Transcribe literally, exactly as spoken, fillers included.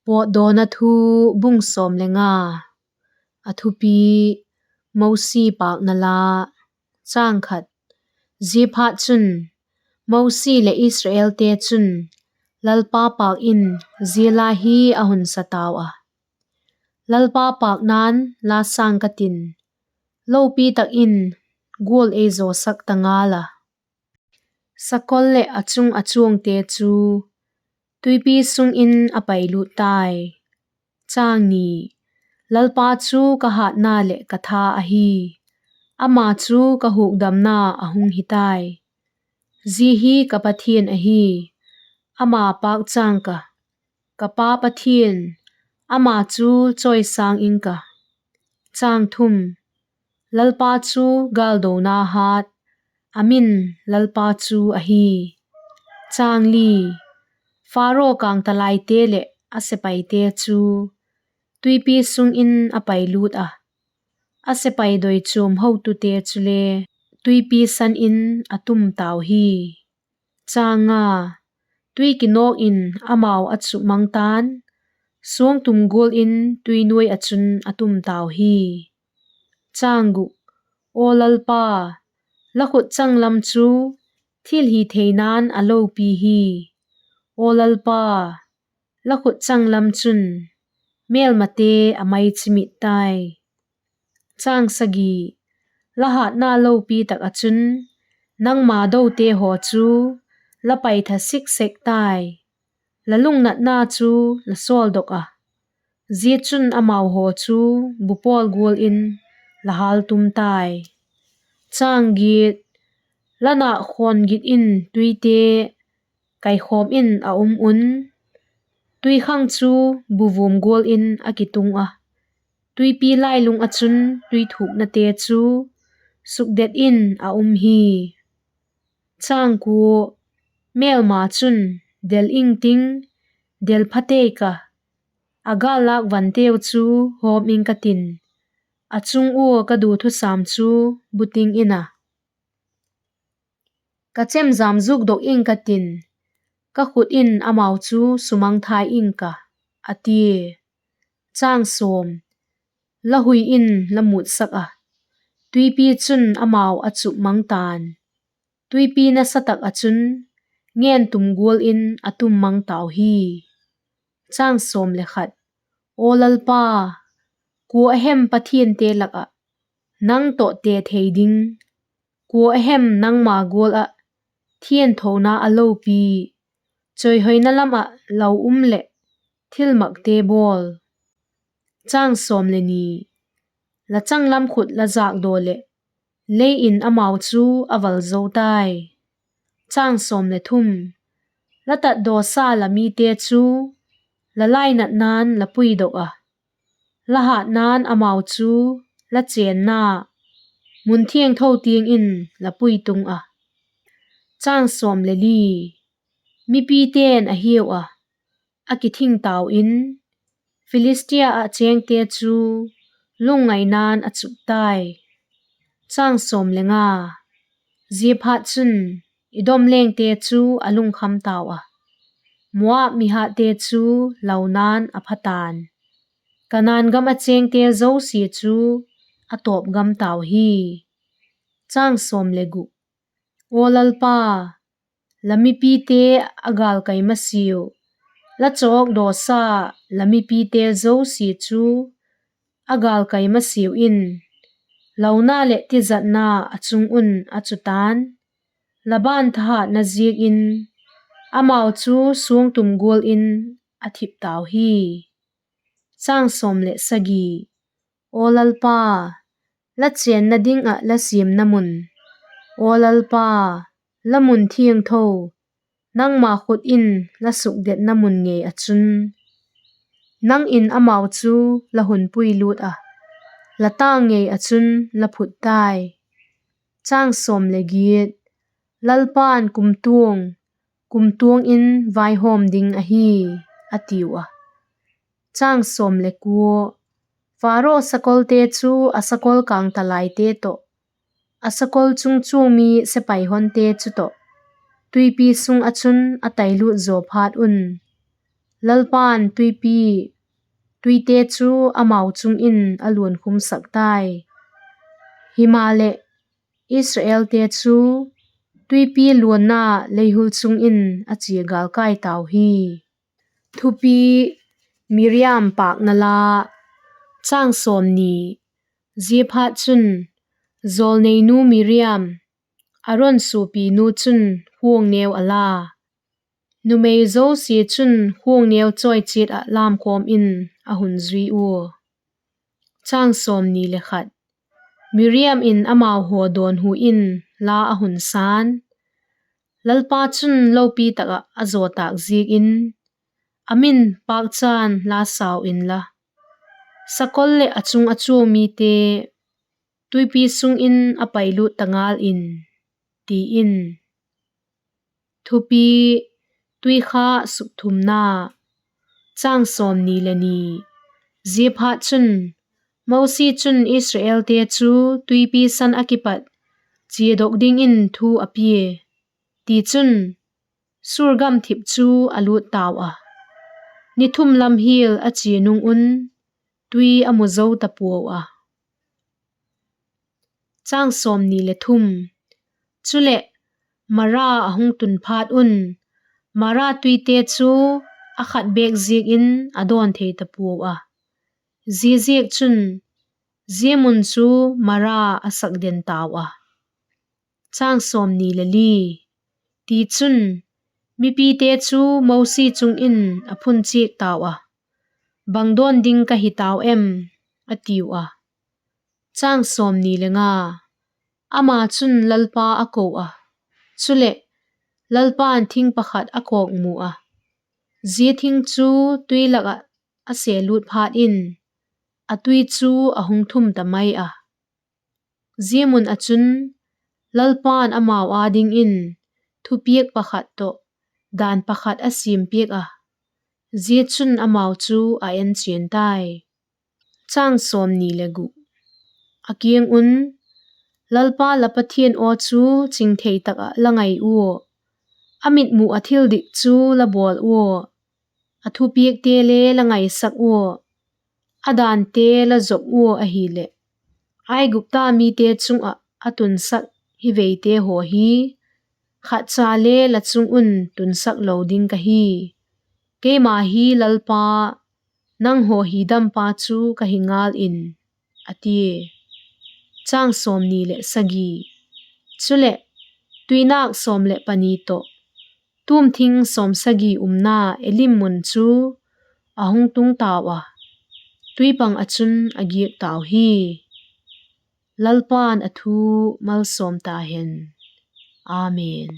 Pawtdawna Thu, bung sawm le nga. A thupi: Mosi pâkna la. Chang khat. Ziaphatchun, Mosi leh Israelte chun Lalpa pâk in zia la hi a hun sa tau a: Lalpa pâkna'n la sâng ka tin, lopi tak in gual ei zawsak ta ngal a. Sakol leh a chung a chuangte chu tuipi sung in a pailût tai. Chang ni. Lalpa chu ka hâtna leh ka tha ahi; ama chu ka hukdamna a hung hi tai. Zia hi ka Pathian ahi, ama pâkchâng ka, ka pa Pathian, ama chu chawisâng ing ka. Chang thum. Lalpa chu gâldona hat, a min Lalpa chu ahi. Chang li. Pharaoh kângtalaite leh a sepaite chu tuipi sung in a pailût a, a sepai doichuam hotute chule tuipi san in a tum tau hi. Chang nga. Tui kinawk in amau a chup mang ta'n, suangtum gual in tui nuai ah chun a tum tau hi. Chang guk. Aw Lalpa, la khut changlam chu thilhitheina'n a lopi hi. Aw Lalpa, la khut changlam chun mêlmate a mai chimit tai. Chang sagi. La hâtna lopi tak ah chun nangma dote haw chu la paitha sik sek tai; la lungnatna chu la sawldok a, zia chun amau haw chu bupawl gual in la hâltum tai. Chang giat. La nâk khawn git in tuite kaikhawm in a um un, tuikhang chu buvum gual in a kitung a, tuipi lailung ah chun tui thuknate chu sukdet in a um hi. Chang kua. Mêlma chun, Del ing ting, del pha tei ka, a gâllâk vanteu chu hawm ing ka tin, a chung ua ka du thusam chu buting in a, ka chemjam zukdok ing ka tin, ka khut in amau chu sumangthai ing ka, a tia. Chang sawm. La hui in la mutsak a, tuipi chun amau a chup mang ta'n, tuipi nasa tak ah chun ngentum gual in a tum mang tau hi. Chang sawm le khat. Aw Lalpa, kua a hem pathiante lak ah nang tawh te thei ding? Kua a hem nangma gual ah thianthona a lopi, chawihoina lam ah lau um leh thilmakte bawl? Chang sawm le ni. La changlam khut la zâkdaw leh lei in amau chu a val zo tai. Chang sawm le thum. La tatdawsa la mite chu la lainatna'n la puidok a, la hâtna'n amau chu la chênna mun thiangtho tiang in la puitung a. Chang sawm le li. Mipite'n a hiau a, a kithing tau in, Philistia ah chêngte chu lungngaina'n a chup tai. Chang sawm le nga. Ziaphatchun, Edom lengte chu a lungkham tau a, Moab mihatte chu launa'n a pha ta'n, Kanaan gam ah chêngte zosia chu a tawp gam tau hi. Chang sawm le guk. Aw Lalpa, la mipite a gâlkai masiau, la chawkdawsa la mipite zosia chu a gâlkai masiau in, launa leh tizatna a chung un a chu ta'n, la ban thahatna ziakin amau chu suangtum gual in a thip tau hi. Chang sawm le sagi. Aw Lalpa, la chênna ding ah la siamna mun, aw Lalpa, la mun thiangtho, nangma khut in la sukdetna mun ngei ah chun, nang in amau chu la hun puilût a, la tâng ngei ah chun la phut tai. Chang sawm le giat. Lalpa'n kumtuang, kumtuang in vaihawm ding ahi, a tiu a. Chang sawm le kua. Pharaoh sakolte chu a sakol kângtalaite tawh, a sakol chungchuang mi sepai honte chu tawh, tuipi sung ah chun a tailût zaw phat un, Lalpa'n tuipi, tuite chu amau chung in a luankhumsak tai; himaleh, Israelte chu tuipi luanna leihul chung in a chia gâlkai tau hi. Thupi: Miriam pâkna la. Ziaphatchun, jawlneinu Miriam, Aron suapinu chun khuang neu a la; numei zosia chun khuang neu chawi chiat ah lamkhawm in a hun zui ua. Miriam in amau haw dawnhu in la a hun sa'n; Lalpa chun lopi tak ah a zaw tâk ziakin, a min pâkcha'n la sau inla, sakol leh a chung a chuang mite, tuipi sung in a pailût ta ngal in, ti in. Thupi: Tuikhâk sukthumna. Ziaphatchun, Mosi chun Israelte chu tuipi san ah kipat chiadok dingin thu a pia; tichun, Sur gamthip chu a lût tau a, ni thum lam hial a chia nung un tui a mu zo ta puau a. Chuleh, Mara a hung tun phat un, Mara tuite chu a khat bêk ziak in a dawn thei ta puau a; ziaziakchun, zia mun chu Mara a sak den tau a. Tichun, mipite chu Mosi chung in a phun chiak tau a, Bang dawn ding ka hi tau em? a tiu a. Ama chun Lalpa a ko a, chuleh, Lalpa'n thing pakhat a kawkmu a; zia thing chu tui lak ah a sêlût phat in, a tui chu a hung thum ta mai a. Zia mun ah chun Lalpa'n amau â dingin thupiak pakhat tawh dan pakhat a siam piak a, zia chun amau chu a enchian tai. A kiang un, Lalpa la Pathian aw chu chingthei tak ah la ngai ua, a mitmu ah thildik chu la bawl ua, a thupiakte le la ngaisak ua, a dante la zop ua ahileh, Aigupta mite chung ah a tunsak hiveite haw hi khatcha le la chung un tunsak lo ding ka hi; keima hi Lalpa, nanghaw hidampa chu ka hi ngal in, a tia. Chuleh, tuinâk sawm leh pani tawh tûm thing sawmsagi umna Elim mun chu a hung tung tau a, tuipang ah chun a giak tau hi. Lalpa'n a thu malsawm ta hen. Amen.